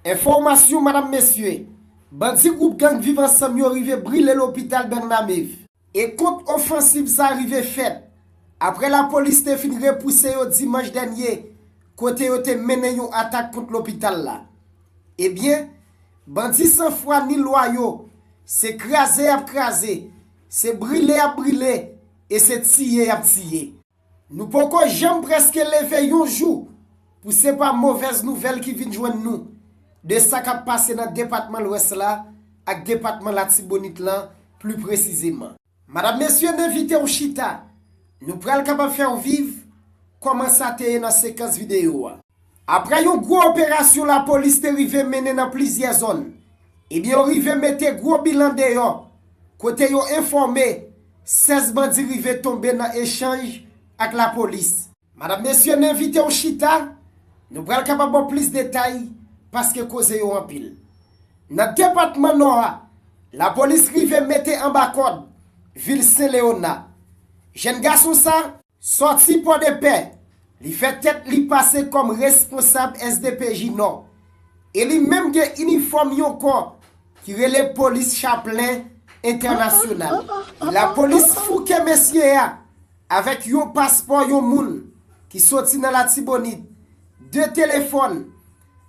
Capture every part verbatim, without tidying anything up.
Enfòmasyon, madanm, mesye, bandi gwoup gang Viv Ansanm yo rive brile lopital Bernard Mevs. E kont ofansiv sa rive fèt apre lapolis te fin repouse yo dimanch dènye, kote yo te mennen yon atak kont lopital la. Ebyen, bandi san fwa ni lwa yo, se kraze y ap kraze, se brile y ap brile, e se tiye y ap tiye. Nou poko janm prèske leve yon jou pou se pa movèz nouvèl ki vin jwenn nou de sa k ap pase nan depatman Lwès la ak depatman Latibonit lan pli presizeman. Madanm, mesye, n envite w chita. Nou pral kapab fè w viv kòman sa te ye nan sekans videyo a. Apre yon gwo operasyon lapolis te rive mennen nan plizyè zòn, ebyen, yo rive mete gwo bilan deyò, kote yo enfòme sèz bandi rive tonbe nan echanj ak lapolis. Madanm, mesye, n envite w chita, nou pral kapab ba w plis detay, paske koze yo anpil. Nan depatman Nò a, lapolis rive mete anba kòd vil Sen Lewona. Jèn gason sa sòti Pòdepè, li fè tèt li pase kòm responsab S D P J Nò. E li menm gen inifòm yon kò ki rele Polis Chaplin Entènasyonal. Lapolis fouke mesye a avèk yon paspò yon moun ki soti nan Latibonit, de telefòn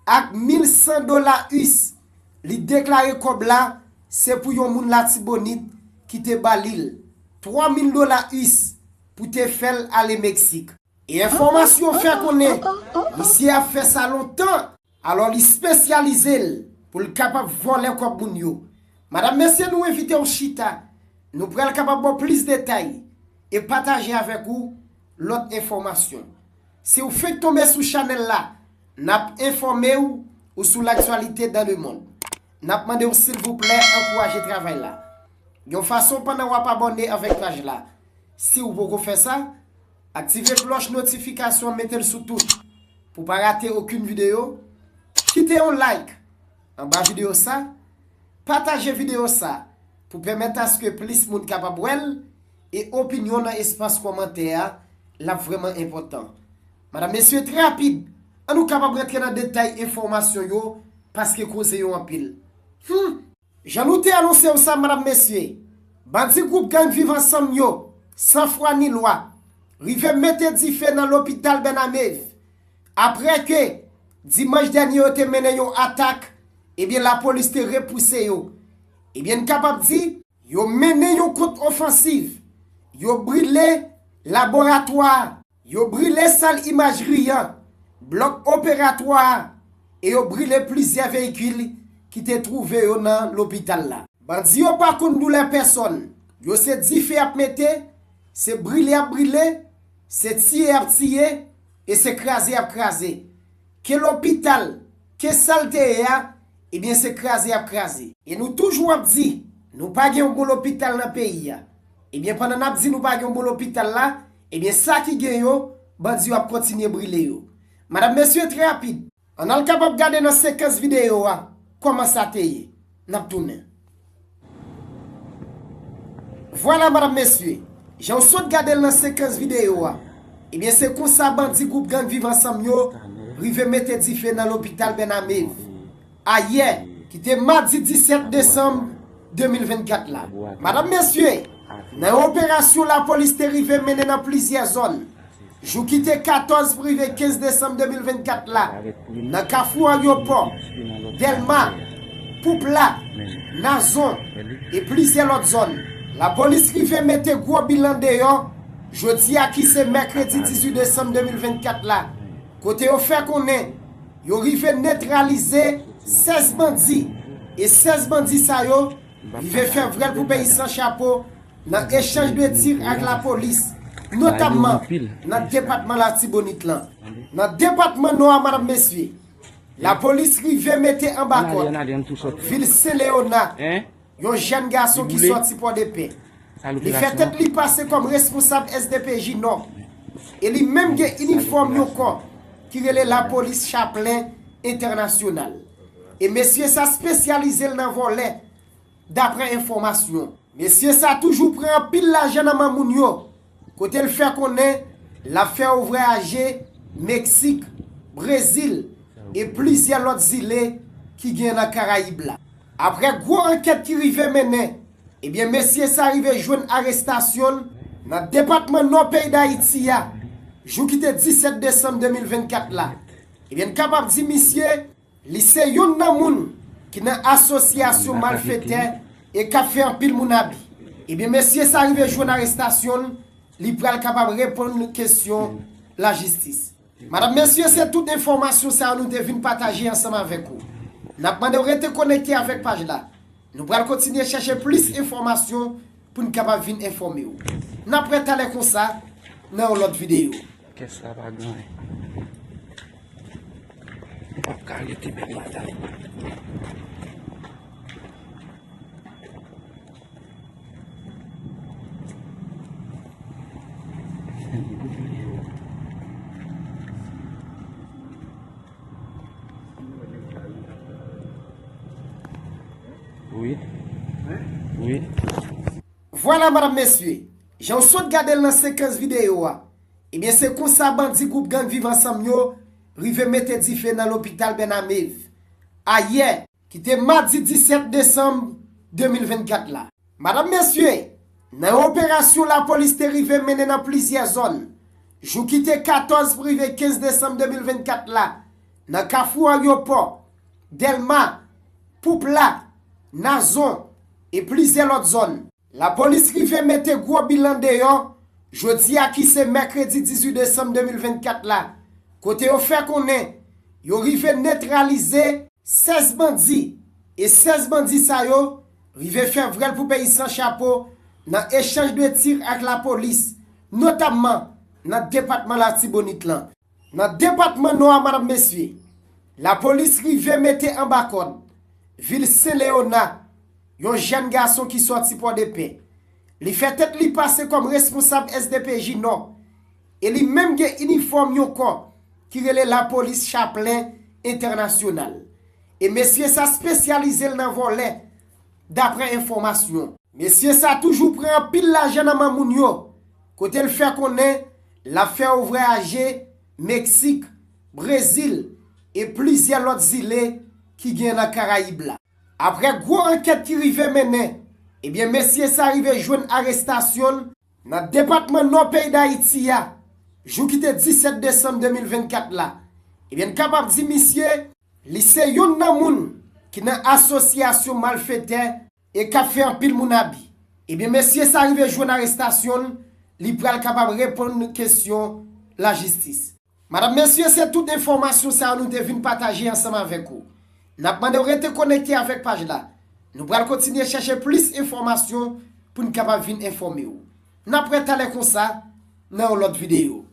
ak mil san dola U S. Li deklare kòb la se pou yon moun Latibonit ki te ba li l, twa mil dola U S, pou te fè l ale Meksik. E enfòmasyon fè konnen misye ap fè sa lontan, alò li espesyalize l pou l kapab vòlè kòb moun yo. Madanm, mesye, nou envite w chita, nou pral kapab ba w plis detay e pataje avèk ou lòt enfòmasyon. Si w fenk tonbe sou chanèl la, n ap enfòme w ou sou laktyalite dans le monde. N ap mande w silvouplè ankouraje travay la yon fason pandan w ap abòne avèk paj la. Si w poko fè sa, aktive klòch notifikasyon, mete l sou tout pou pa rate okenn videyo. Kite yon like anba videyo sa, pataje videyo sa pou pèmèt aske plis moun kapab wè l, e opinyon nan espas kòmantè a, l ap vrèman enpòtan. Madanm, mesye, trè rapid, an nou kapab rantre nan detay enfòmasyon yo, paske koze yo anpil. Hmm! Jan nou te anonse w sa, madanm, mesye, bandi gwoup gang Viv Ansanm yo, san fwa ni lwa, rive mete dife nan lopital Bernard Mevs, apre ke dimanch dènye yo te mennen yon atak, ebyen, lapolis te repouse yo. Ebyen, n kapab di, yo mennen yon kont ofansiv, yo brile laboratwa a, yo brile sal imajri an, blòk operatwa a, e yo brile plizyè veyikil ki te twouve yo nan lopital la. Bandi yo pa konn doulè pèsòn, yo se dife y ap mete, se brile y ap brile, se tiye y ap tiye, e se kraze y ap kraze. Ke lopital, ke sa l te ye a, ebyen, se kraze y ap kraze. E nou toujou ap di, nou pa gen yon bon lopital nan peyi a. Ebyen, pandan n ap di nou pa gen yon bon lopital la, ebyen, sa ki gen yo, bandi yo ap kontinye brile yo. Madanm, mesye, trè rapid, ann al kapab gade nan sekans videyo a kòman sa te ye. N ap tounen. Vwala, madanm, mesye, jan w sot gade l nan sekans videyo a, ebyen, se konsa bandi gwoup gang Viv Ansanm yo rive mete dife nan lopital Bernard Mevs ayè, ki te madi disèt desanm de mil vennkat la. Madanm, mesye, nan yon operasyon lapolis te rive mennen nan plizyè zòn, jou ki te katòz pou rive kenz desanm de mil vennkat la, nan kafou Ayewopò, Dèlma, Poupla, Nazon, e plizyè lòt zòn, lapolis rive mete gwo bilan deyò, jodi a ki se mèkredi dizuit desanm de mil vennkat la, kote yo fè konnen yo rive netralize sèz bandi, e sèz bandi sa yo rive fè vwèl pou peyi san chapo nan echanj de tir ak lapolis, notamman nan depatman Latibonit lan. Nan depatman Nò a, madanm, mesye, lapolis rive mete anba kòd vil Sen Lewona yon jèn gason ki sòti Pòdepè. Li fè tèt li pase kòm responsab S D P J Nò. E li menm gen inifòm yon kò ki rele Lapolis Chaplin Entènasyonal. E mesye sa espesyalize l nan vòlè, daprè enfòmasyon. Mesye sa toujou pran anpil lajan nan men moun yo, kote l fè konnen l ap fè yo vwayaje Meksik, Brezil e plizyè lòt zile ki gen nan Karayib la. Aprè gwo ankèt ki rive mennen, ebyen mesye sa rive jwenn arestasyon l nan depatman Nò peyi Dayiti a, jou ki te disèt desanm de mil vennkat la. Ebyen n kapab di misye, li se youn nan moun ki nan asosyasyon malfetè e k ap fè anpil moun abi. Ebyen mesye sa rive jwenn arestasyon l, li pral kapab reponn kesyon lajistis. Madanm, mesye, se tout enfòmasyon sa yo nou te vin pataje ansanm avèk ou. N ap mande w rete konekte avèk paj la. Nou pral kontinye chèche plis enfòmasyon pou n kapab vin enfòme w. N ap wè talè konsa nan yon lòt videyo. Kès la pa gen anyen. M p ap ka rete bèl madanm. Wi. Wi. Vwala, madanm, mesye. Jan w sot gade l nan sekans videyo a, ebyen, se konsa bandi gwoup gang Viv Ansanm yo rive mete dife nan lopital Bènamev ayè, ki te madi disèt desanm de mil vennkat la. Madanm, mesye, nan yon operasyon lapolis te rive mennen nan plizyè zòn, jou ki te katòz pou rive kenz desanm de mil vennkat la, nan Kafou Ayewopò, Dèlma, Poupla, Nazon e plizyè lòt zòn. Lapolis rive mete gwo bilan deyò jodi a ki se mèkredi dizuit desanm de mil vennkat la, kote yo fè konnen yo rive netralize sèz bandi, e sèz bandi sa yo rive fè vrèl pou peyi san chapo nan echanj de tir ak lapolis, notamman nan depatman Latibonit lan. Nan depatman Nò a, madanm, mesye, lapolis rive mete anba kòd Vilsen Leona, yon jèn gason ki sòti Pòdepè. Li fè tèt li pase kòm responsab S D P J Nò, e li menm gen inifòm yon kò ki rele Lapolis Chaplin Entènasyonal. E mesye sa espesyalize l nan vòlè, daprè enfòmasyon. Mesye sa toujou pran anpil lajan nan men moun yo, kote l fè konnen l ap fè yo vwayaje Meksik, Brezil e plizyè lòt zile ki gen nan Karayib la. Aprè gwo ankèt ki rive mennen, ebyen mesye sa rive jwenn arestasyon l nan depatman Nò peyi Dayiti a, jou ki te disèt desanm de mil vennkat la. Ebyen n kapab di misye, li se youn nan moun ki nan asosyasyon malfetè e k ap fè anpil moun abi. Ebyen mesye sa rive jwenn arestasyon l, li pral kapab reponn kesyon lajistis. Madanm, mesye, se tout enfòmasyon sa yo nou te vin pataje ansanm avèk ou. N ap mande w rete konekte avèk paj la. Nou pral kontinye chèche plis enfòmasyon pou n kapab vin enfòme w. N ap wè talè konsa nan yon lòt videyo.